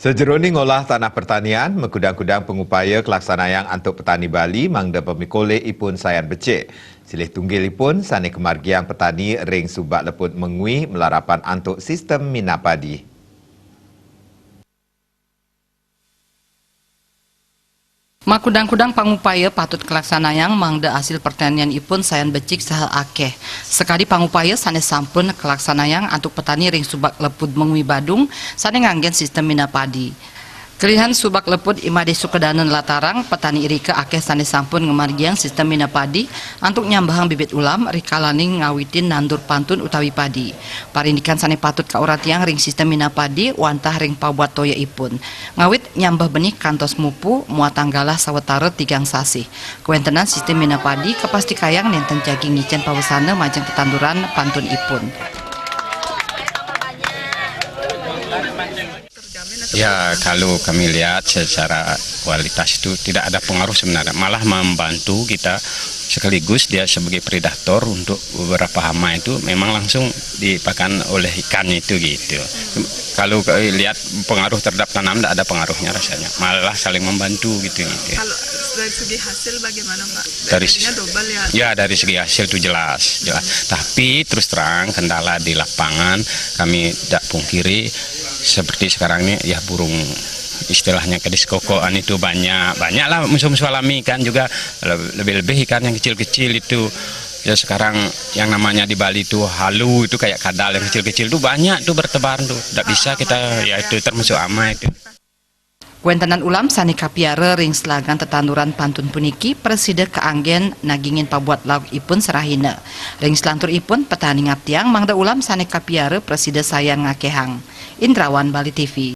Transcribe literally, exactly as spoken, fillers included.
Sajeroning ngolah tanah pertanian, makudang-kudang pangupaya kalaksanayang antuk petani Bali mangda pamikolih ipun sayan becik. Silih tunggil ipun sané kamargiang petani ring Subak Leput Mengwi malarapan antuk sistem minapadi. Makudang-kudang pangupaya patut kalaksanayang mangda asil pertanian ipun sayan becik saha akéh. Sakadi pangupaya sané sampun kalaksanayang antuk petani ring Subak Leput Mengwi Badung sané nganggén sistem minapadi. Kelihan Subak Leput I Madé Sukadana nlatarang, petani irika akéh sané sampun ngamargiang sistem minapadi antuk nyambahang bibit ulam rikalaning ngawitin nandur pantun utawi padi. Parindikan sané patut kauratiang ring sistem minapadi wantah ring pabuat toya ipun. Ngawit nyambah benih kantos mupu, muatang galah sawatara tigang sasih. Kawéntenan sistem minapadi kapastikayang nénten jagi ngicén pawesana majeng tetanduran pantun ipun. Ya, kalau kami lihat secara kualitas itu tidak ada pengaruh sebenarnya, malah membantu kita sekaligus dia sebagai predator untuk beberapa hama itu memang langsung dipakan oleh ikan itu gitu. Kalau lihat pengaruh terhadap tanam tidak ada pengaruhnya rasanya, malah saling membantu gitu gitu. Kalau dari segi hasil bagaimana Pak? Dari Jadinya double ya? Ya, dari segi hasil itu jelas, jelas. Tapi terus terang, kendala di lapangan kami tidak pungkiri, seperti sekarang ini ya burung istilahnya kedis kokoan itu banyak, banyaklah musuh-musuh alami ikan juga, lebih-lebih ikan yang kecil-kecil itu. Ya sekarang yang namanya di Bali itu halu itu kayak kadal yang kecil-kecil itu banyak tuh bertebaran tuh. Tidak bisa kita, ya itu termasuk hama itu. Kawéntenan ulam sané kapiara ring selagan tetanduran pantun puniki prasida kaanggén nagingin pabuat lauk ipun sarahina. Ring salantur ipun petani ngaptiang mangda ulam sané kapiara prasida sayan ngakéhang. Indrawan Bali T V.